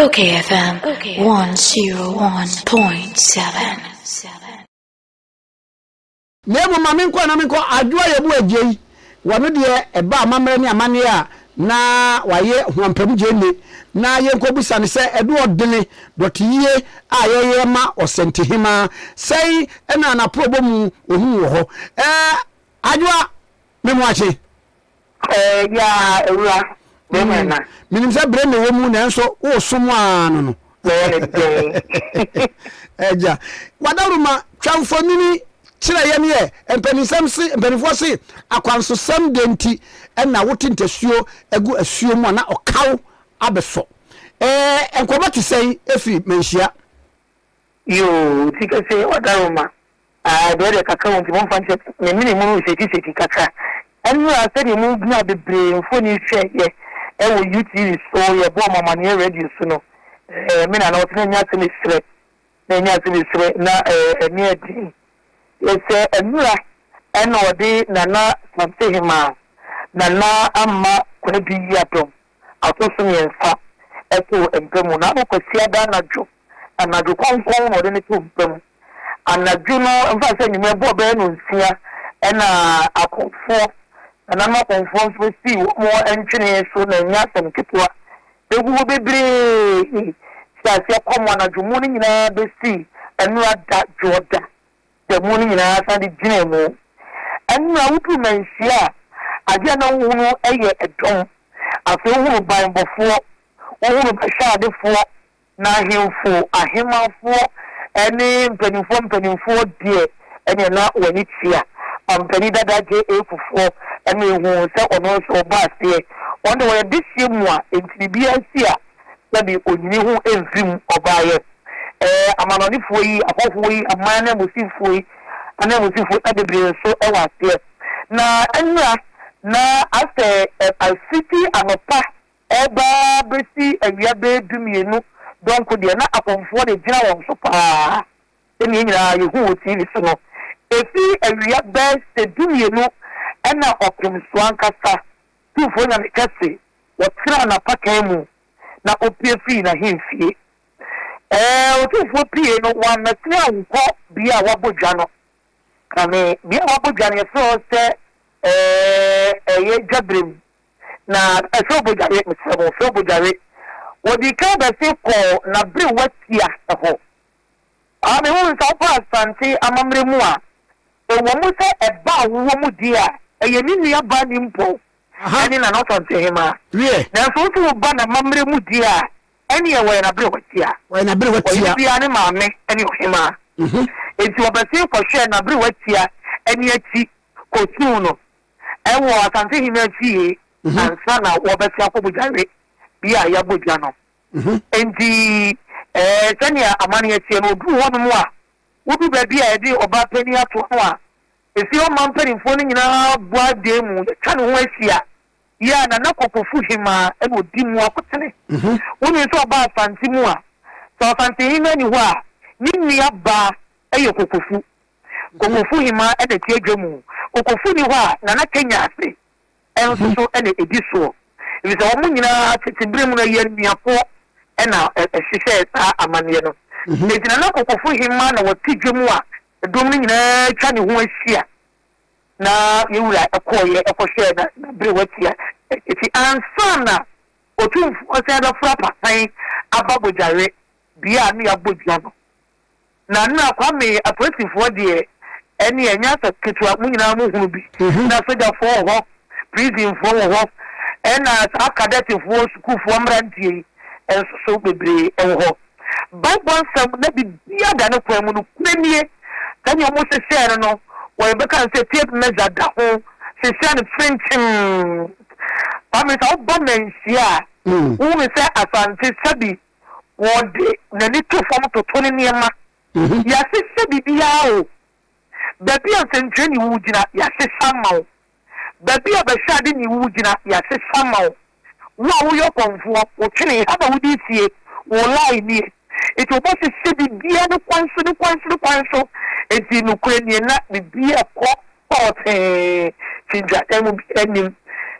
OKFM 101.7. Na mmom ma menkɔ na menkɔ Adwoa Yɛbu Agyei, wɔno deɛ ɛba amammerɛ ne amanneɛ a na wayɛ huampam gyeene, na yɛnkɔbisa no sɛ ɛde ɔdene dɔteyie a yɛyɛ ma Ɔsɛntehemaa sɛn na n'aporɔbɔ mu ɔhuu wɔ hɔ. Ɛɛ Adwoa, me moakye. Ɛɛ yaa awura, bere na. Menim sɛ bere na ɛwɔ mu nanso woresom ara no no. Bɛyɛ ne dɛn? Agya, w'adaworoma twa mfonini kyerɛ yɛn yɛ mpaninsɛm se mpanimfoɔ se akwansosɛm dɛn nti na wote ntasuo agu asuo mu a na ɔkaw abɛsɔ. Ɛɛ nkɔmmɔ te sɛn ɛfiri Manhyia? Yoo, ti kɛse w'adaworoma. Aah deɛ deɛ kakra wɔ nti momfa nkyɛ me mene mu no shake shake kakra. Ɛnora sɛdeɛ mo gyina bebree mfoni hwɛ yɛ wɔ UTV so yɛ bɔɔ mo amaneɛ radio so no eh me nana ɔse na ɛnyɛ asɛm ɛsrɛ na ɛnyɛ asɛm ɛsrɛ na eh ɛne ɛden yɛ sɛ ɛnora ɛna ɔde Nana Santehemaa Nana Amma Kwadu Yiadom atɔ so miɛnsa too mpa mu na ano Kwasiada anadwo anadwo kɔnkɔn na ɔde no too mpa mu Anadwo no, ɛmfa sɛ anwummerɛ bɔɔ bɛyɛ nnɔnsia na akɔmfoɔ, nananom akɔmfoɔ nso bɛsii wɔn ntwene so na ɛnyɛ asɛm ketewa. Bɛgu hɔ bebree hyɛɛ aseɛ kɔm anadwo mu no nyinaa bɛsii nnora da dwoɔda da mu no nyinaa san de gyinaa mu. Nnora woduru Manhyia a, adeɛ a na wohunu yɛ ɛdɔm. Afei wohunu banbɔfoɔ, wohunu bɛhwɛadefoɔ, Na ahemfo, ahemmanfoɔ ne mpanimfoɔ mpanimfoɔ deɛ, ɛnneɛ na wɔn ani tua. Mampanin dada JA. Kufuor na ɛhuu sɛ ɔno nso ɔbɔ aseɛ. Wɔn deɛ wɔyɛ dehyeɛ mua, enti biribiara si a, sɛbe onyini ho mfiri mu. Ɔbaeɛ. Ɛɛ, amanɔnefoɔ yi, ahɔhoɔ yi, aman ananmusifoɔ yi, ananmusifoɔ yi bebree nso wɔ aseɛ. Na nnora, na asɛ fiti anɔpa Ɛreba ara bɛsi awia bɛyɛ dumienu dɔnko deɛ, na akɔmfoɔ de gyina wɔn so pa ara, sɛdeɛ yɛn nyinaa yɛhu wɔ TV so no. Ɛfiri awia bɛyɛ sɛ dumienu na ɔpemsoɔ ankasa, Tumfoɔ Nyame kɛse, wɔtenaa n'apakan mu na ɔpue firii n'ahemfie. Ɛɛ, Otumfoɔ pue no, wammɛsene ankɔ bea a wɔabɔ dwa no. Kane, bea a wɔabɔ dwa no, yɛfrɛ hɔ sɛ ɛɛ, ɛyɛ dwaberem. Na ɛfɛ obodware, mesrɛ mo, fɛ obodware. Wɔdii kan bɛsen kɔɔ n'aberewa tia hɔ. Ah, mehuu sɛ woba Asante amammerɛ mu a, ɛwɔ mu sɛ ɛba awoɔ mu deɛ a, ɛyɛ ne nua baa Nimpɔn ne Nana Asantehemaa. Nanso wo nso woba n'amammerɛ mu deɛ a, ɛnneɛ wɔyɛ n'aberewa tia. Wɔyɛ n'aberewa tia. Ɔhene biara ne maame ne ɔhemaa. Enti wɔbɛsen kɔhwɛɛ n'aberewa tia ne akyi kɔsuu no. Wɔ Asante Hene fie ansa na wɔbɛte akɔ Bogyawe bea a yɛabɔ dwa no. Enti sɛnea amanneɛ teɛ no, ɔduruu hɔnom a, wodu baabi a yɛde ɔbaa panin ato no a, efie hɔ mma mpanimfoɔ no nyinaa bɔ adan mu, yɛatwa ne ho ahyia. Yɛ a Nana Kokofu Hemaa na ɔdi mu akotene. Wonim sɛ ɔba Asante mu a, sɛ Ɔsantehene nni hɔ a, ne nua baa yɛ Kokofu. Kokofu hemaa na ɛte adwa mu. Kokofu nni hɔ a, Nana Kenya ase nso so na ɛdi soɔ. Ɛfiri sɛ wɔn nyinaa tete berɛ mu no ɛyɛ anuafoɔ na ɛhyehyɛɛ saa amanneɛ no. Enti Nana Kokofu hemaa na wɔte dwa mu a dɔm no nyinaa atwa ne ho ahyia. Na yɛn wura kɔeɛ kɔhwɛɛ n'aberewa tia akyi ansa na Otumfoɔ san bɛforo apakan aba Bogyawe bea a na yɛabɔ dwa no. Na nna Kwame apolisifoɔ deɛ ɛneɛ ɛnyɛ asɛm ketewa mo nyinaa mo hunu bi na sogyafoɔ wɔ hɔ prisonfoɔ wɔ hɔ ɛna saa kadɛtefoɔ sukuufoɔ mmeranteɛ yi nso so bebree wɔ hɔ baibɔ nsɛm na biribiara da ne kwan mu nokorɛ nie sɛdeɛ wɔn hyehyɛɛ no no wɔyɛ bɛka no sɛ tape measure da ho hyehyɛ no frenkyem Kwame sɛ woba manhyia a wohunu sɛ Asante sɛbi Wɔde n'ani to fam toto ne nneɛma. Yɛahyehyɛ biribiara o. Baabi a nsɛnkyerɛnni wo gyina, yɛahyehyɛ ama wo. Baabi a bɛhwɛadenni wo gyina, yɛahyehyɛ ama wo. Wo a woyɛ ɔkɔmfoɔ, wo twene, ha na wode sie, wo line nie. Enti wɔbɛhyehyɛ biribiara ne kwan so, ne kwan so, ne kwan so. Enti nokorɛ nie, na biribiara kɔ pɔtee. Kyinkyinakwan mu biara nnim.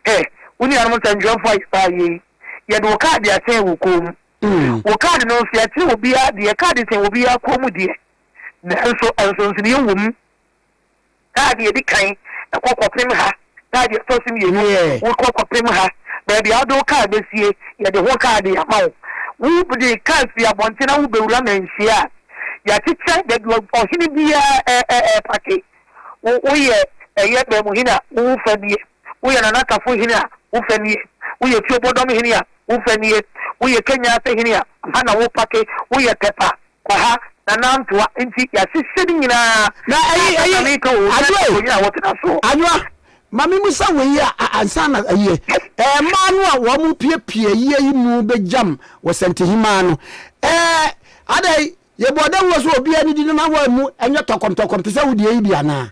Hɛ, wo nuanom nsɛntwerɛfoɔ a yɛbaeɛ yi, yɛde wo kaade akyɛn wo kɔn mu. Wo kaade no nso, yɛakyerɛ obiara deɛ, kaade sɛn obiara kɔn mu deɛ, nanso nsonsonoeɛ wɔ mu. Kaade a ɛdi kan, ɛkɔ kɔpem ha, kaade a ɛtɔ so mmienu, wokɔ kɔpem ha. Baabi a wode wo kaa bɛsie, yɛde ho kaade ama wo. Wode kaa firi abɔnten na wobɛwura manhyia a, yɛakyekyɛ baabi ɔhene biara ɛɛpake. Wo woyɛ ɛyɛ Baamuhene a, wo fa nie. Woyɛ Nana Tafo hene a, wo fa nie. Woyɛ Tuobodɔm hene a, wo fa nie. Woyɛ Kenyase hene a, ha na wo pake. Woyɛ Tɛpa, kɔ ha. Nana Antoa. Nti yɛahyehyɛ ne nyinaa. Na ɛyi, Saa ɛyi, na meka o, na Adwoa e, akonnwa a wɔtena soɔ. Adwoa, ma me musa wei a, a, ansa na ayie. Ɛɛ, mmaa no a wɔn piepie ayie yi mu bɛgyam wɔ Sɛntehemaa no, ɛɛ, adɛn, Yɛbɔɔ dawuro sɛ obiara nnidi na n'aware mu nyɛ tɔkɔmtɔkɔm te sɛ wo deɛ yi bi anaa?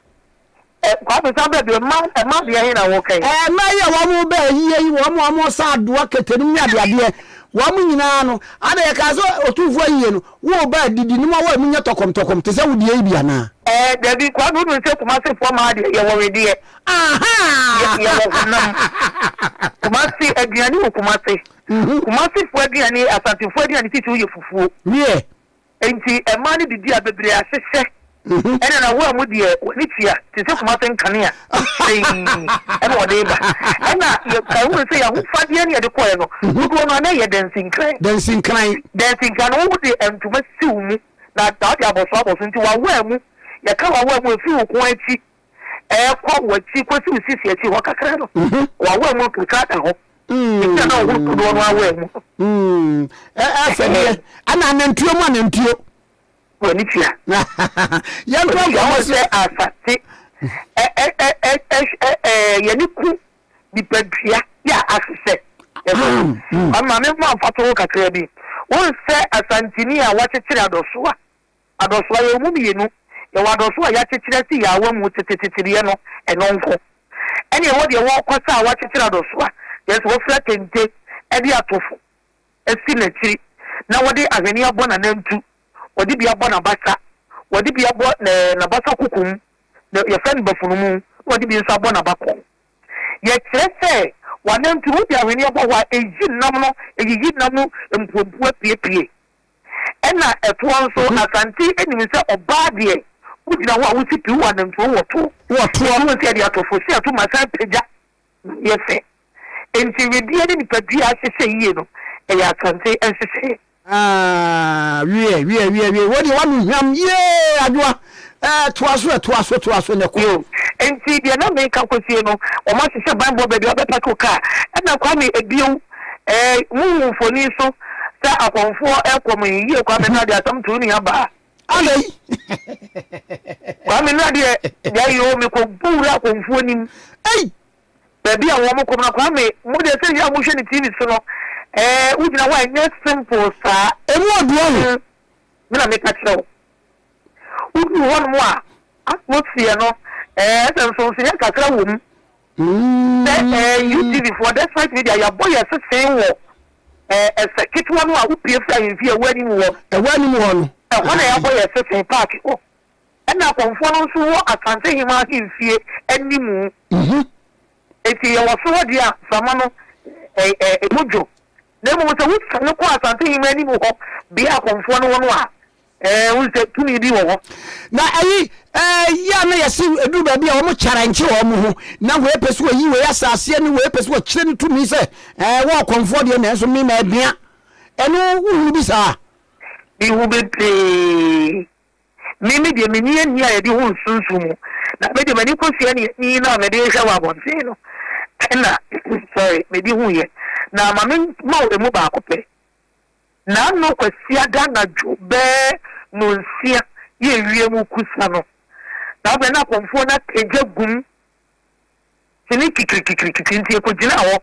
Eh, Kwame san bra bio, mma, mma deɛ he na woka yi? Eh, mmaa yi a wɔn ba ayie yi, wɔn a wɔsa adoa, ketenum ne adeadeɛ, wɔn nyinaa no, adɛn yɛkaa sɛ Otumfoɔ ayie no, wo ba adidi na w'aware mu nyɛ tɔkɔmtɔkɔm te sɛ wo deɛ yi bi anaa? Eh, dabi, Kwame wonim sɛ Kumasefoɔ mmaa deɛ, yɛwɔ wedeɛ. Ahaa! Yɛ, yɛwɔ honam. Kumase, aduane wɔ Kumase. Kumasefoɔ aduane, Asantefoɔ aduane titiriw yɛ fufuo. Wiɛ. Enti mmaa no didi a bebree ahyehyɛ. Ɛna na woa mu deɛ w'ani tua te sɛ Kumase nkanea hyerɛnn ɛna wɔde reba. Ɛna yɛ kae hunu sɛ yɛn ahofadeɛ ne yɛde kɔɛ no dodoɔ no ara na ɛyɛ dansinkran. Dansinkran. Dansinkran no wode ntoma si wo mu na wode abɔso abɔso nti w'awoa mu yɛka w'awoa mu ɛfiri wo kɔn akyi ɛrekɔ w'akyi kɔsi wo sisi akyi hɔ kakra no, w'awaa mu kakra da hɔ. Nti na na ɔhoro kodoɔ no awaa mu. Ɛfɛ deɛ, ɛna anantuo mu anantuo. W'ani tua. Yɛntoa nkɔmmɔ so. Sɛ asase yɛne ku nipadua yɛ a ahyehyɛ. Maame mma mfatoho kakra bi. Wonsɛ Asanteni a wakyekyere adɔsoa. Adɔsoa, yɛwɔ mu mmienu. Yɛwɔ adɔsoa a yɛakyekyere asi yaawa mu tetetete deɛ no, ɛno nko. Ɛna yɛwɔ deɛ wɔrekɔsa a wɔakyekyere adɔsoa, deɛ sɛ wɔafira kente de ato fo asi n'akyiri na wɔde ahweneɛ abɔ n'anantu, wɔde bi abɔ n'abasa, wɔde bi abɔ n'abasa koko mu, na yɛfrɛ no bafunumu, na wɔde bi nso abɔ n'abakɔn. Yɛkyerɛ sɛ w'anantu no, wode ahweneɛ bɔ hɔ a, ɛyi nam no, ɛyiyi nam no mpuampu apuepue. Ɛna ɛtoɔ nso Asante nim sɛ ɔbaa deɛ wogyina hɔ a wosi pi wowɔ anantuo wɔ toɔ. Wɔ toɔ. Nti wohu sɛ yɛde atofo se ato ma san pagya ma yɛ fɛ. Nti wedeɛ ne nipadua ahyehyɛ yie no ɛyɛ Asante nhyehyɛeɛ. Aah wiɛ wiɛ wiɛ wiɛ wo deɛ w'ano hwam yie Adwoa ɛɛ toa so ɛ toa so toa so na kɔ. Yo, nti deɛ na meka kɔsie no wɔn ahyehyɛ banbɔ baabi a wobɛpake wo car ɛna Kwame ebio Ɛɛ mo hu mfoni so sɛ akɔmfoɔ ɛkɔm yi yie Kwame Nura deɛ asɛm to wo nua baa. Adɛn? Kwame Nura deɛ deɛ yoo me kɔ bɔ wura akɔmfoɔ nim. Ei! Baabi a wɔn kɔm na Kwame mo deɛ sɛ yɛ a mo hwɛ ne TV so no ɛɛ wo gyina hɔ a ɛnyɛ simple saa. Emu ɔdu ɔho. Me na meka kyerɛ wo. Woduru hɔ nom a atmosphere no ɛɛ sɛ nsonsonoeɛ kakra wɔ mu. Sɛ ɛɛ UTV foɔ Despite Media yɛabɔ yɛn sesee wɔ ɛɛ ɛsɛ ketewa no a wopue firi ahemfie a ɛwɔ anim hɔ no. Ɛwɔ anim hɔ no. Ɛhɔ na yɛabɔ yɛn sesee park hɔ. Ɛna akɔmfoɔ no nso wɔ Asante Hemaa ahemfie animu. Enti yɛwɔ soro hɔ deɛ a mframa no ɛ ɛ emu dwo. Na mmom sɛ wosiane kɔ Asante Hemaa anim hɔ bea a akɔmfoɔ no wɔ no a, Ɛɛ, wohu sɛ tumi bi wɔ hɔ. Na ɛyi, ɛɛ, yɛ a na yɛse ɛduru baabi a wɔn kyarɛnkye wɔn ho, na wei pɛ sɛ wɔyi wei asaaseɛ ne wei pɛ sɛ wɔkyerɛ no tumi sɛ, ɛɛ, wɔ ɔkɔmfoɔ deɛ nanso me ma abia. Ɛno wohunu bi saa? Mehu bebree. Me, me deɛ menni ani a yɛde hu nsunsum mu, na me deɛ m'ani kosua ne ani no a mede rehwɛ wɔ abɔnten no ɛna, sorry, mede huiɛ. Na ma me ma wo emu baako pɛ. N'ano Kwasiada anadwo bɛɛ nonsia yɛ wiem kusa no, saa berɛ na akɔmfoɔ no apagya gum kyene kikirikikirikiri nti yɛkɔgyinaa hɔ,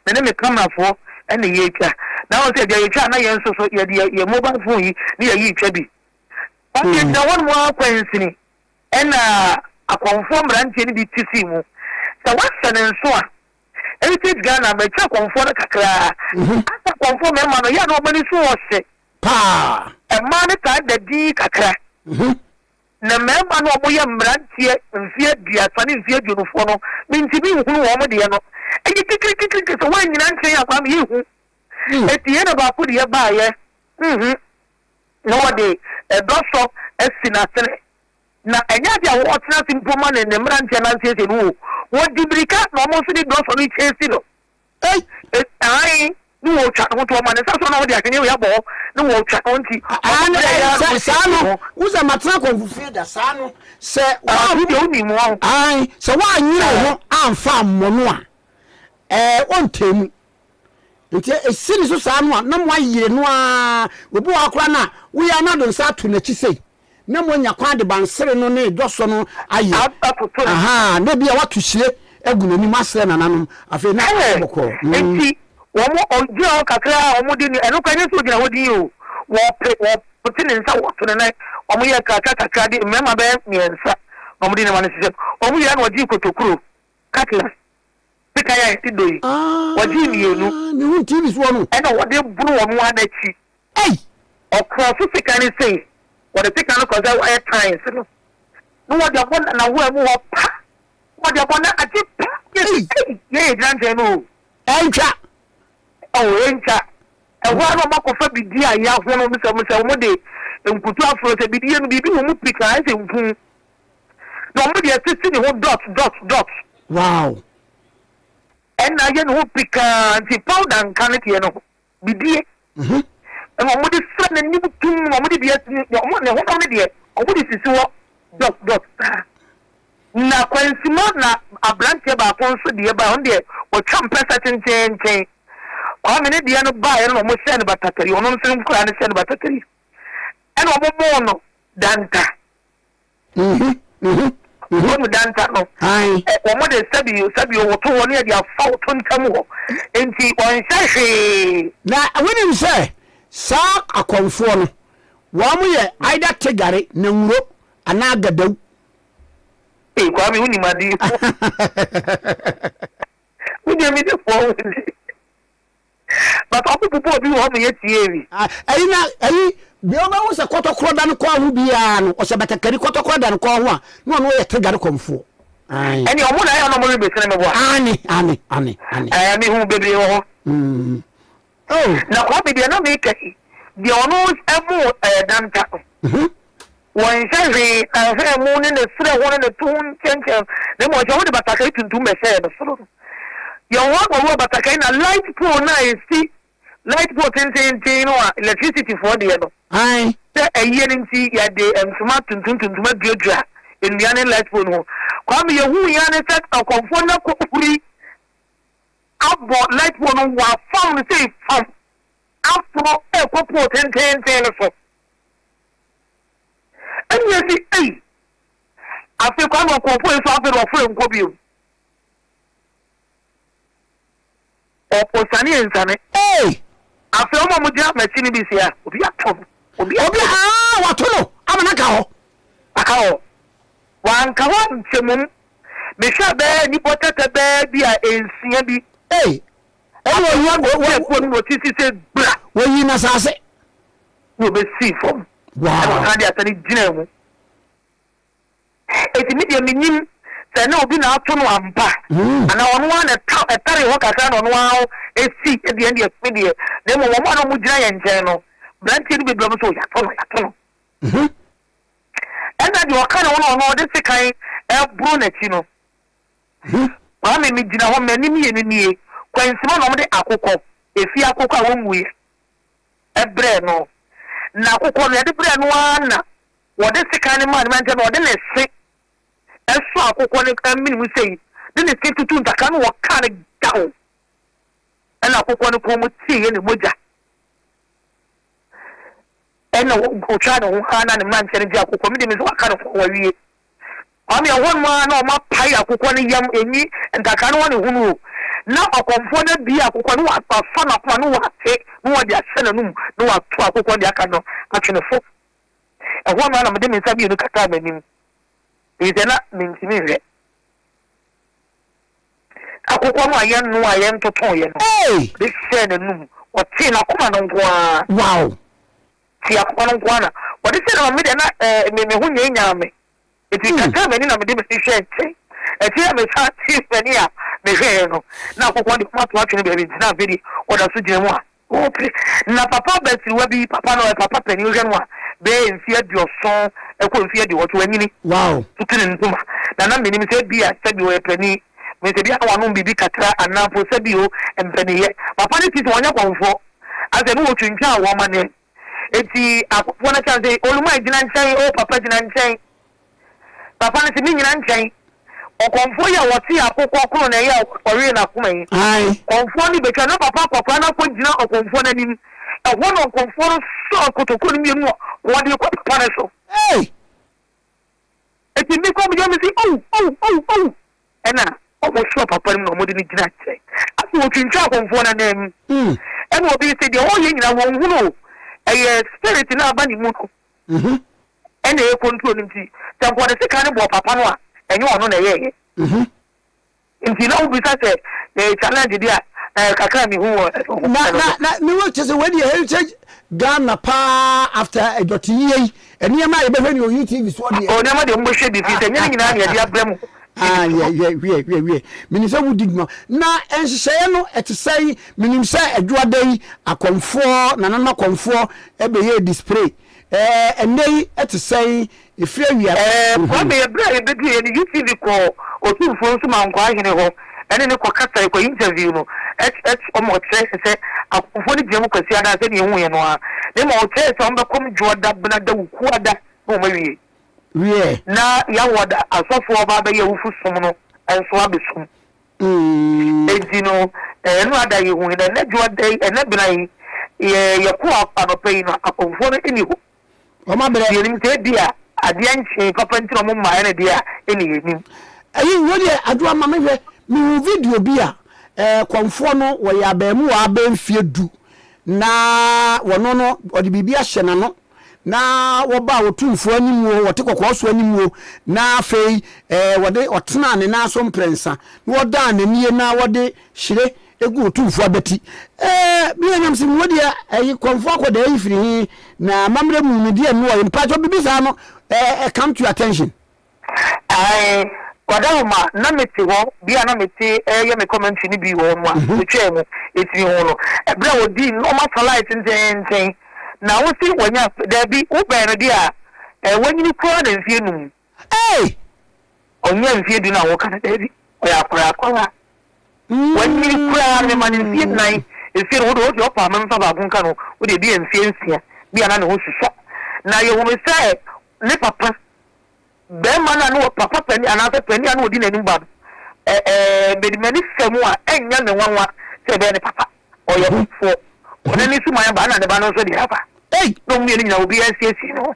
me ne me camerafoɔ na yɛretwa. Na wohu sɛ deɛ yɛtwa a na yɛn nso so yɛde yɛn mobile phone yi ne yɛyi retwa bi. But yɛgyina hɔnom ara kwansini ɛna akɔmfoɔ mmeranteɛ no bi te sii mu. Sɛ woahyɛ ne nso a, Heritage Ghana, matwa akɔmfoɔ no kakraa. Asɛ akɔmfoɔ mmarima no, yɛ a na wɔn ani so wɔ hye. Paa. Mmaa no taa da dinn kakra. Na mmarima no a wɔyɛ mmeranteɛ mfeɛ aduasa ne mfeɛ aduonufoɔ no, mentumi nhunu wɔn deɛ no. Ɛyɛ kikirikikiriki sɛ woannyina nkyɛn a, Kwame, yɛnhu. Eti yɛn na baako deɛ baayɛ, mhm, na wɔde ɛdɔ sɔ asi n'asene. Na ɛnyɛ ade a wɔtena ase mpo ma ne ne mmeranteɛ no ansiesie no o. Wɔdi mmirika na wɔn nso de dɔ sɔ no kyesi no. Ei! Ae, ne wɔretwa ne ho nti wɔma ne nsa so na wɔde ahweneɛ wei abɔ hɔ ne wɔretwa ne ho nti wɔn brɛ yɛ ara na Saa wɔsiesie no, ho. wo sɛ matena akɔmfo fie da, saa no, sɛ Ah, wo deɛ wonim wɔn. Ae, sɛ woanyere wo ho amfa ammɔ no a, ɛɛ, ɔntɛɛ mu. Nti ɛsi ne so saa no a, na moayere no ara. Obi wɔ hɔ koraa no a, woyɛ a na ɔde nsa ato n'akyi sei. Na moanya kwan de bansere no ne dɔsɔ no ayɛ. Atoto no. Ahaa, na ebia woato hyire agu n'anim asrɛ nananom. Afei na ayɛ bɔkɔɔ. Mm. Enti wɔn, ɔgyina hɔ kakra a wɔde ne, ɛno koraa nyɛ sɛ ɔgyina hɔ dinn o, wɔpe, wɔte ne nsa, wɔto ne nan, wɔyɛ kakra kakra de mmarima bɛyɛ mmiɛnsa na wɔde nneɛma no hyehyɛ mu. Wɔwie a na wɔgye kotokuro, cutlass, sekan a yɛde dɔ yi, wɔgyee mmienu. Ah, mehu TV soɔ no. Ɛna wɔde bono wɔn ara n'akyi. Ei! Ɔkorɔ so sekan no sei, wɔde sekan no kɔ sɛ wɔayɛ times no, na wɔde abɔ n'ahoa mu hɔ pa, na wɔde abɔ na agye pa, yɛ sɛ Ei! ei, yɛ yɛ gyina nkyɛn no o. Ɛntwa. Oh, ɛntwa. Ɛhɔ ara na wɔakɔfa bidie a yɛahono, sɛ sɛ wɔde nkutu aforo sɛ bidie no, biribi wɔ mu pikaa, ayɛ sɛ nku. Na wɔde asisi ne ho dot dot dot. Wow! Ɛna ayɛ ne ho pikaa, nti powder nka ne deɛ no ho. Bidie. Ɛna wɔde sra n'anim tum na wɔde bi asi ne wɔn ne honam no deɛ wɔde sisi hɔ dot dot saa. Na kwansima na aberanteɛ baako nso deɛ baeɛ, ɔno deɛ wɔtwa mpɛsɛ tenteenten. Kwame ne deɛ no baeɛ no na wɔhyɛɛ no batakari, ɔno nso nkwadaa no hyɛɛ no batakari. Ɛna wɔbɔɔ no danta. Wɔn mu danta no, wɔn de sɛbi sɛbi woto hɔ ne yɛde afa woto ntam hɔ, nti wɔnhyɛ hwee. Na wonim sɛ saa akɔmfoɔ no, wɔn yɛ either Tigare, Nanwuro anaa Gadawu. Ee Kwame wonim ade yi. Wo deɛ me de fɔɔ wo di. But ɔmo bobɔ obi wɔ hɔ ma yɛtiee bi. Ah, ɛyi na ɛyi deɛ wobɛhu sɛ kɔtɔkorɔ da no kɔn ho biara no, ɔhyɛ batakari kɔtɔkorɔ da no kɔn ho a, na ɔno ɔyɛ Tigare kɔmfoɔ. Ae. Ɛne ɔmo na ɛyɛ na ɔmo rebesene me boa. Aane, aane, aane, aane. Ɛɛ, mehu bebree wɔ hɔ. Mm. Oh. Na Kwame deɛ na meka yi, deɛ ɔno ɛmo ɛɛ danta no. Mhm. Wɔnhyɛ hwee, n'ahwɛɛ mu ne ne serɛ ho ne ne to ho nkyɛnkyɛn, na mmom ɔhyɛ wode batakari tuntum bɛhyɛɛ no soro no. Yɛwɔ hɔ na wɔwɔ batakari na light pole no a ɛsi light pole tententen no a electricity foɔ deɛ no, Ae. sɛ ayie no nti yɛde ntoma tuntum tuntum aduadua nnua ne light pole no ho. Kwame yɛhuu yɛn ara ne sɛ ɔkɔmfoɔ no akɔhuri abɔ light pole no wafam no sei fam aforo rekɔ pole tententen no so. Ɛnna esi ei! Afei Kwame ɔkɔɔ yi so afei na ɔfrɛ nkɔ bio. Ɔsane nsane. Ei! Afei wɔn a wɔgyina m'akyi no bi si a, obi ato no. Obi ato no. Aa, wato no ama no aka hɔ. Aka hɔ. Wanka hɔ ankyɛ mmom. Mehwɛ bɛyɛ nnipa tɛtɛ bɛyɛ bi a nsia bi. Ei! Ɛnna wɔyi wɔ wɔ wɔ ti si sɛ gbra. Wɔyi n'asase. na obesii fam, ɛna ɔsan de asa no gyinaa mu. Enti me deɛ mennim sɛ na obi na ato no ampa anaa ɔno ara na ɛta ɛtaree hɔ kakra na ɔno ara esi deɛ ɛndeɛ me deɛ na mmom wɔn a na wɔgyina yɛn nkyɛn no mmeranteɛ no bebree wɔn nso yɛato no yɛato no. Ɛna deɛ ɔka ne ho na ɔno ɔde sekan ɛboro n'akyi no Kwame megyina hɔ m'anim mmienu nie kwansima na wɔde akokɔ efie akokɔ a wɔnwuiɛ brɛɛ no, na akokɔ no, yɛde brɛɛ no ara na wɔde sekan no maa no, na ɔde ne se sɔɔ akokɔ no mene mu sei, de ne se tutuu ntakra no wɔkaa no gaw, ɛna akokɔ no kɔn mu teeɛ ne mogya, ɛna ɔtwaa ne ho ara na ne mmeranteɛ no gye akokɔ, me de me nso waka no kɔn wawie. Kwame, ɛhɔ nom ara na wɔapae akokɔ no yam, ɛnyi ntakra no hɔ na ɛhunu o, na ɔkɔmfoɔ no abue akokɔ no, wafa n'akoma na wate na wɔde ahyɛ n'anum na wato akokɔ no de aka no atwe ne fo. Ɛhɔ nom ara na mede me nsa mmienu kataa m'anim, ɛfiri sɛ na mentumi nhwɛ akokɔ no a yɛnnoa a yɛntotoeɛ no, de hyɛɛ n'anum, ɔtee n'akoma no nko ara. Wow! Ti akoma no nko ara na wɔde hyɛɛ no ma me deɛ na eh, me me ho nyanyaa me. Enti mekataa m'ani na mede m'ani hwɛɛ nkyɛn. Akyiri a mesan tee m'ani a mehwɛeɛ no, na akokɔ no de wɔn ato atwene baabi nti na afei deɛ wɔda so gyina mu a. Wɔpere. Na papa abasiriwa bi, papa no ɔyɛ papa panin, wohwɛ no a, bɛyɛ mfeɛ aduɔson kɔ mfeɛ aduɔwɔtwe, wanyini. Wow. Tutu ne ntoma. Na na menim sɛ ebia sɛbi ɔyɛ panin, menim sɛ ebia na wanom biribi kakra anaa mpo sɛbi o, mpaninyɛ. Papa no ti sɛ ɔnyɛ kɔmfoɔ. Asɛ ne wɔtwintwan wɔn amanneɛ. Enti akɔmfoɔ no kyerɛ no sɛ, Olumai gyina nkyɛn, o papa gyina nkyɛn. Papa no se, Mennyina nkyɛn. Ɔkɔmfoɔ yi a ɔtee akokɔ kono na ɛyɛ a ɔwee n'akoma yi, kɔmfoɔ no betwa na papa akwakoraa no akɔgyina ɔkɔmfoɔ no anim. Ɛhɔ na ɔkɔmfoɔ no sɔɔ kotokuo no mmienu na ɔde rekɔ papa no so. Ei! Enti me kɔ meyɛ me se, Oh! Oh! Oh! Oh! Ɛna wɔsɔɔ papa no mu na wɔde no gyina nkyɛn. Afei wɔtwintwaa akɔmfoɔ no anan mu. Ɛna obi se, Deɛ ɔreyɛ nyinaa wɔnhunu o, ɛyɛ spirit no a aba ne mu no. Ɛna ɛyɛ control no nti sɛ nka ɔde sekan no bɔɔ papa no a ɛnyɛ ɔno na ɛyɛɛyɛ nti na wobisa sɛ ɛyɛ challenge deɛ a ɛɛ kakra a mehu wɔ ɛno ho. Na na na me wɔ kyɛ sɛ wei deɛ heritage Ghana paa after ɛdɔte yie yi nneɛma a yɛbɛhwɛ ne wɔ UTV soɔ deɛ. Oh nneɛma deɛ mobɛhwɛ bi firi sɛ ɛnyɛ ne nyinaa na yɛde abrɛ mo. Ah yɛ yɛ wiɛ wiɛ wiɛ menim sɛ wodi dwuma na nhyehyɛeɛ no ɛte sɛn menim sɛ adwoada yi akɔmfoɔ nananom akɔmfoɔ ɛbɛyɛɛ display ɛɛ ɛnnɛ yi ɛte sɛn ɛfiri awia. Ɛɛ Kwame yɛ berɛ a yɛbɛduruiɛ no UTV kɔɔ Otumfoɔ Nsumankwaa hene hɔ ɛne no kɔ kasae kɔ interview no ɛky ɔma ɔkyerɛɛ sɛ akɔmfoɔ no gyina mu Kwasiada sɛdeɛ yɛhuiɛ no ara na mmom ɔkyerɛɛ sɛ wɔbɛkɔm Dwoada Benada Wukuada na wɔawie. Wiɛ. Na Yawɔda asɔfoɔ a wɔba abɛyɛ awufo som no nso abɛsom. Enti no, ɛno ada yi hui, na ɛnnɛ Dwoada yi, ɛnnɛ bena yi, yɛ, yɛkɔɔ anɔpa yi no, akɔmfoɔ no nni hɔ. Wɔn abrɛ. Yɛnim sɛ ebia adeɛ nkyee papa nti na wɔn mmaeɛ no deɛ a, ɛnni yɛnim. Ɛyi, wei deɛ, Adwoa ma mehwɛ, mehuu video bi a, ɛɛ, kɔmfoɔ no, wɔyɛ abaamuwaa bɛyɛ mfeɛ du, na wɔno no, ɔde biribi ahyɛ n'ano, na wɔbaa Otumfoɔ anim o, wɔte kɔkɔɔ so anim o, na afei ɛɛ wɔde ɔtenaa ne nan so mprɛnsa, na wɔdaa n'anie na wɔde hyire egu Otumfoɔ abati. Ɛɛ me anyam se mo deɛ ɛyi kɔmfoɔ akɔdaa yi firi he na amammerɛ mu no deɛ noɔ mpakyɛ bibi saa no ɛɛ come to your attention. Ae, Guadarrama, na mete hɔ, bea a na mete reyɛ me commentary no bi wɔ hɔ no a, metwaa mu, eti mihuu no. Bere a odii no, na wɔasa line tenteenten, na wose wanya, dabi, wobɛn no de a, eh, wanyini koraa na mfe anum. Ei! Ɔnyaa mfe du no a woka no, dabi, ɔyɛ akwadaa koraa. Wanyini koraa no, mema no mfe nnan, mfe no, wode, wode ɔpa a memfa baako nka no, wode ebia mfe nsia, bi a na ne ho susua. Na yɛhunu sɛ ne papa Barima no a na papa panin anaasɛ panin a na ɔdi n'anim ba no, ɛ ɛ mede m'ani fa mu a, ɛnyɛ me nwanwa sɛ ɛbɛyɛ ne papa. Ɔyɛ ɔfoɔ. Ɔno ne suman ba, ɛna ne ba no nso deɛ aba. Na wɔn mmienu nyinaa obiara siesie ne ho.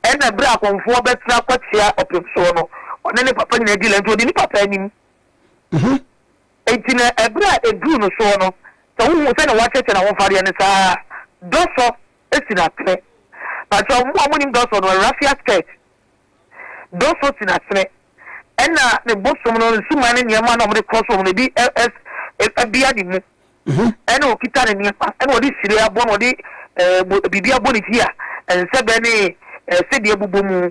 Ɛna berɛ a akɔmfoɔ bɛsra akɔkyea ɔpemsoɔ no, ɔne ne papa nyinaa di la, nti ɔdi ne papa anim. Enti na ɛberɛ a ɛduruu no soɔ no, sɛ wohu sɛdeɛ wɔakyɛkyɛ n'ahofadeɛ no saa ara, dɔsɔ si n'asene. Pakyɛw, mo a monim dɔsɔ no, raffia skirt, dɔsɔ si n'asene. Ɛna ne bosom no, nsuman ne nneɛma na wɔde korɔ so no, ebi bea ne mu. Ɛna ɔkita ne nneɛma, ɛna ɔde hyire abɔ no, ɔde biribi abɔ ne ti a nsɛbɛ ne sedeɛ bobɔ mu.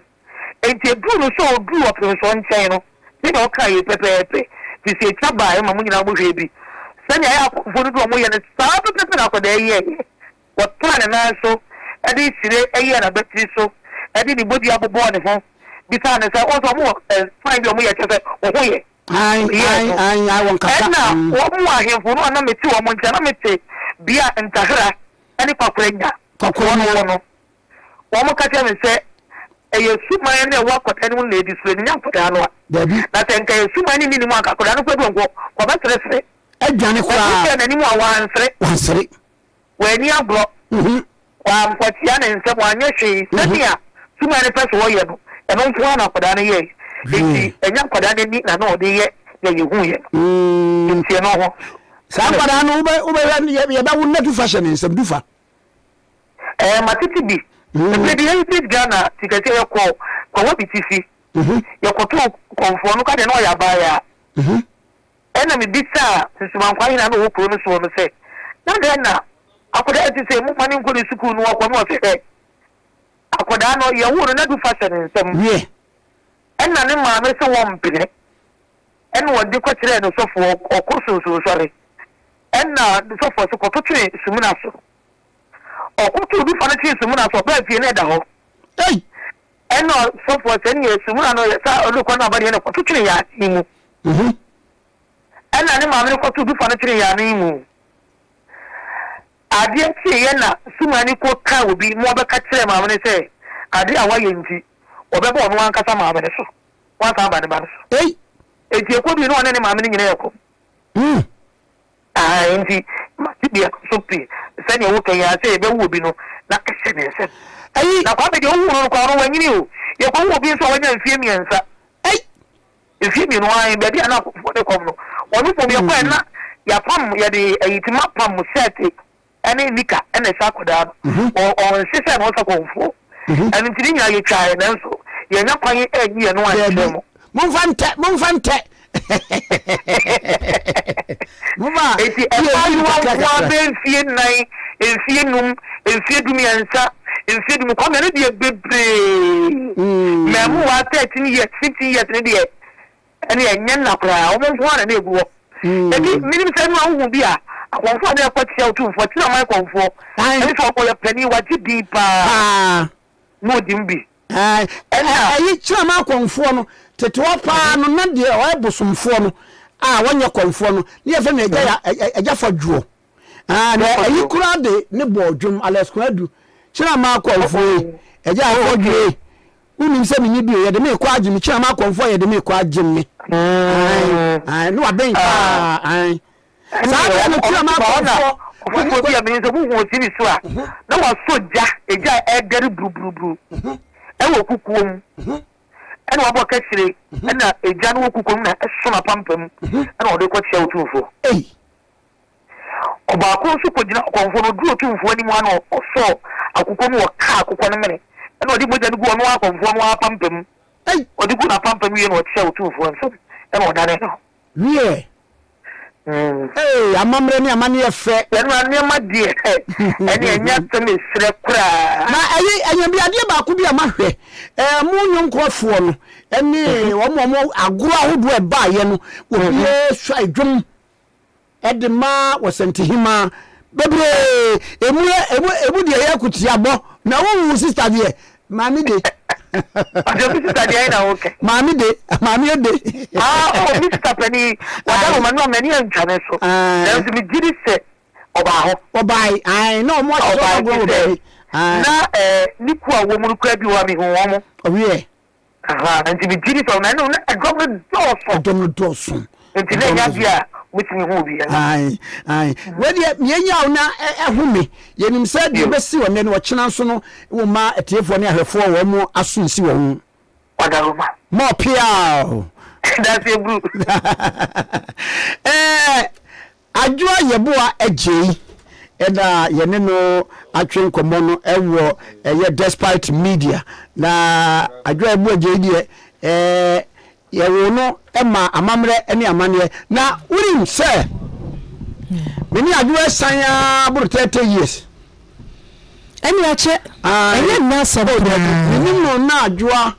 Enti eduruu no sɛ oduruu ɔpemsoɔ nkyɛn no, sɛnea ɔkaa yei pɛpɛɛpɛ, firi sɛ etwa baeɛ ma mo nyinaa mohwɛɛ bi, sɛnea ɛyɛ akɔmfoɔ no bi a wɔyɛ no, saa pɛpɛɛpɛ na akwadaa yi yɛeɛ. Ɔtenaa ne nan so de hyire yɛɛ n'abatiri so de ne bodua bobɔɔ ne ho bisaa no sɛ, Wohu sɛ wɔwɔ sign bi a wɔyɛ kyerɛ sɛ wo ho yɛ? Ɔyɛɛ no. Ɛnna wɔn ahemfo no a na mete wɔn nkyɛn, na mete bea a ntahera ne kwakoranya wɔ no wɔ no, wɔka kyerɛɛ me sɛ, Ɛyɛ suman no a ɛwɔ akwadaa no mu no na ɛdi soro, ɛnyɛ akwadaa no a. Na sɛ anka ɛyɛ suman no nni ne mu a, anka akwadaa no koraa bi wɔ hɔ, ɔbɛseresere. Adwane koraa. Ɔhwɛɛ n'anim a, wansere. Wansere. Wanni agorɔ, wankwatia ne nsam, wanyɛ hwee. Sɛnea suman no pɛ sɛ ɔyɛ no, ɛno nko ara na akwadaa no yɛe. Enti ɛnyɛ akwadaa no ani na na ɔde yɛ nea yehuiɛ no. Enti ɛno ho. Saa akwadaa no, wobɛhwɛ no, yɛbɛwo no na dufa hyɛ ne nsam, dufa. Ɛɛ, matete bi. Ɛberɛ bi, Heritage Ghana ti kɛseɛ, yɛkɔɔ Kwawabi Tifi. Yɛkɔtoo kɔmfoɔ no, ka deɛ na ɔyɛ abaayaa. Ɛnna mibisaa nsumankwaa hene a na ɔwɔ kurow no soɔ no sɛ, Na dɛn na akwadaa yi te sɛ? Momma no nkɔ ne sukuu no ɔkɔ. Na ɔse, Hwɛ, akwadaa no, yɛwoo no na dufa hyɛ ne nsam. Wiɛ. Ɛnna ne maame se wɔmpene. Ɛnna ɔde kɔkyerɛɛ ne sɔfoɔ, ɔkɔ sunsunsɔre. Ɛnna ne sɔfoɔ se, Kɔto twene sumina so. Ɔkɔtoo dufa no twenee sumina so, ɔbaa fie na ɛda hɔ. Ei! Ɛnna ɔsɔfoɔ se, Ɛnneɛ sumina no yɛ sɛ ɔde kɔ no aba deɛ, ɛnna kɔto twene yaa yi mu. Ɛnna ne maame no kɔtoo dufa no twenee yaa no yi mu. Adeɛ kyeeɛ na sumina no kɔkaa obi ma ɔbɛka kyerɛɛ maame no sɛ, adeɛ a wayɛ nti, wɔbɛba ɔno ankasa maame no so, wansan aba ne ba no so. Ei! Enti ɛkɔdui no, ɔne ne maame no nyinaa yɛ kɔm. Aane, enti mate biako so pii, sɛdeɛ woka yi ara, sɛ yɛbɛwo obi no, na ɛhyɛ ne nsam. Ei! Na Kwame deɛ wohuu no no koraa no, wanyini o. Yɛkɔwoo obi nso a wanya mfeɛ mmiɛnsa. Ei! Mfeɛ mmienu, aane, baabi a na nkurɔfoɔ de kɔm no, ɔno mmom yɛkɔɛ na yɛapam, yɛde ayitima pam sɛɛte ne nika na ɛhyɛ akwadaa no. Ɔnse sɛ na ɔsɛ kɔmfoɔ. Ɛno nti ne nyinaa yɛtwaeɛ nanso yɛannya kwan anyi yɛn ho ankyerɛ mo. Momfa ntɛ, momfa ntɛ. Momfa. Enti mmaayewa nko ara bɛyɛ mfie nnan, mfie num, mfie dumiɛnsa, mfie du Kwame ɛno deɛ bebree. Mmaamua 13 years, 15 years no deɛ Ɛne ɛnyɛ nna koraa, wɔn nko ara na na egu hɔ. Enti menim sɛ ɛno a wohu bi a, akɔmfoɔ a na ɛkɔ tia Otumfoɔ, Tiraman kɔmfoɔ, ɛne sɛ ɔyɛ panin, wagye din paa, na ɔdi mu bi. Ɛna ɛyi Tiraman kɔmfoɔ no, tete hɔ paa no, na deɛ ɔyɛ bosomfoɔ no a ɔnyɛ kɔmfoɔ no, ne yɛfrɛ no Agya Agya Fadwoɔ. Na ɛyi koraa de ne bɔɔ dwom, Alex Konadu, Tiraman kɔmfoɔ yi, Agya Fadwoɔ yi. Wonim sɛ menni bio, yɛde me rekɔ agye me, kyerɛ m'akɔmfoɔ a yɛde me rekɔ agye me. Ae, ae, ne waben paa, ae. Saa berɛ no kyerɛ m'akɔmfoɔ. Ɔfoforɔ bi a menim sɛ wohu wɔ TV so a, na wasɔ gya, egya a ɛredɛre buruburuburu ɛwɔ kukuo mu, ɛna wabɔ kahyire, ɛna egya no wɔ kukuo mu na ɛso n'apampam, ɛna ɔde rekɔkyea Otumfoɔ. Ei! Ɔbaako nso kɔgyina ɔkɔmfoɔ no, ɔduruu otumfoɔ anim ara na ɔsɔɔ akokɔ mu, ɔkaa akokɔ no mene, ɛnna ɔde mogya no guu ɔno ara akɔmfoɔ no ara apampam. Ɔde guu n'apampam wie na ɔkyɛɛ otumfoɔ nsam, ɛnna ɔdanee ne ho. Wiɛ! Ee, amammerɛ ne amanneɛ fɛ. Yɛn ara nneɛma deɛ, ɛnneɛ ɛnyɛ asɛm ɛserɛ koraa. Na ɛyi, ɛyɛ bi adeɛ baako bi a mahwɛ, ɛɛ, mo nnwonkorɔfoɔ no, ɛne wɔn a wɔn agorɔ ahodoɔ a ɛbaeɛ no, obiara sua dwom. de ma wɔsɛntehemaa bebree emu emu emu deɛ yɛ kutiabɔ na wowu sista deɛ maame de. Ɔsɛ mi sista deɛ na wokɛ. Maame de maame de. Ah oh mi sista panyin wada wɔ ma no a m'ani antwa ne so nanso mi gye di sɛ ɔbaa hɔ. Ɔbaa ayi na ɔmo ahyehyɛ ɔmo agorɔ wɔ baabi. Na ɛɛ ne kuo a wɔn mu no kura bi wɔ hɔ a mi hu wɔn. Ɔwiɛ. Ahaa, nti megye di sɛ ɔno ɛno na ɛdɔm no dɔɔso. Ɛdɔm no dɔɔso. Nti na ɛnyɛ adeɛ a wobɛtumi hu obiara. Ae, ae. Wei deɛ yɛnya wo na ɛho me. Yɛnim sɛ deɛ ɛbɛsi wɔ nnɛ no ɔkyena nso no wo ma atiefoɔ ne ahwɛfoɔ wɔn mo aso nsi wɔn ho. Wadaroma. Mɔ piaw. Daseɛ bru. Ɛɛ Adwoa Yeboah Adjei na yɛne no atwe nkɔmmɔ no wɔ ɛyɛ Despite Media. Na Adwoa Yeboah Adjei deɛ ɛɛ yɛwoo no ma amammerɛ ne amanneɛ. Na wonim sɛ me ne Adwoa san ara boro 30 years. Ɛne akyɛ, ɛnyɛ nna asɛm oh, koraa. Menim no na Adwoa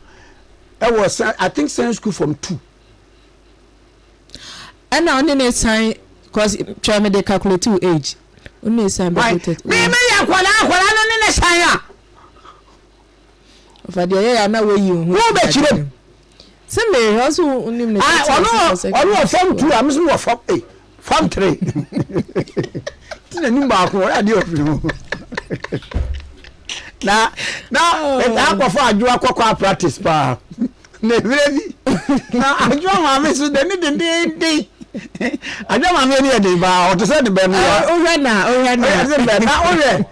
ɛwɔ I think science school form 2. Ɛna ɔne ne san cause twɛ me de calculate wo age ɔne ne san bɛbɔ 30. Me me yɛ akwadaa akwadaa no ne ne san a. Ɔfa deɛ yɛ ya na wayi ho. Wo bɛ kyerɛ mu. Sɛ me hwɛ ɔso onim ne tete. Ɔno ɔno wɔ form two a me nso wɔ form eh form three. Ti na nim baako ɔyɛ adeɛ ɔfiri mu. Na na ɛtaa akɔfo adwoa kɔkɔ a practice paa. Na mmerɛ bi na adwoa maame so n'ani dendenden adwoa maame ani yɛ den paa ɔte sɛ ne bɛn no wa wohwɛ na wohwɛ na ɔyɛ sɛ bɛn na wohwɛ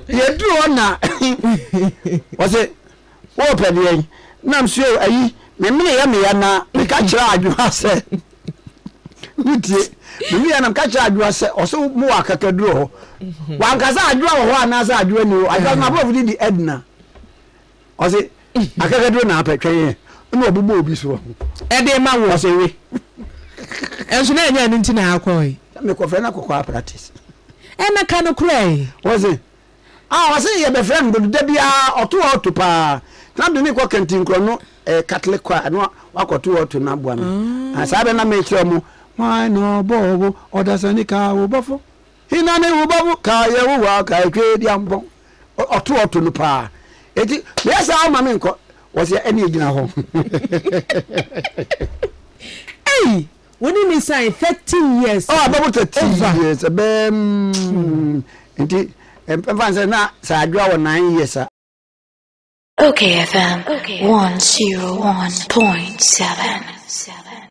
yɛduru hɔ na ɔse wɔpɛ deɛ nam so ayi memene yɛ meya na meka kyerɛ adwoa sɛ wotie memene yɛ na meka kyerɛ adwoa sɛ ɔsɛ mo wɔ akakaduro hɔ wankasa adwoa wɔ hɔ anaasɛ adwoa ni hɔ adwoa no aborɔfo de di Edna Ɔse akakaduro na apɛ twɛn yɛn ɛna ɔbobɔ obi soɔ. Ɛde ma wo. Ɔse we. Ɛnso na ɛnyɛ ɛno nti na akɔe. Mekɔfrɛ no akɔkɔ a practice. Ɛna ka no korɛ. Ɔse ah ɔse yɛbɛfrɛ no dodo da biara ɔto ɔto paa. Na de ne kɔ kantinkorɔ no eh, Catholic choir na wakɔto ɔto no aboa me. Ah, saa bɛ na mekyerɛ ɔmo. Hwan na ɔbɔɔ wo ɔdasani kaa wo bɔfo? Hena ne wo bɔfo? Kaa Yehowa, kaa Tweaduampɔn. Ɔto ɔto no paa. Eti meyɛ saa ɔma me nkɔ. Wɔsɛ ɛne egyina hɔ. Ei! Wo ne me sign 30 years. Oh, abɛbɔ 30 years. Ɛbɛɛ mm, nti mfa nsɛ na sɛ adwoa wɔ 9 years a. Okay FM 101.7.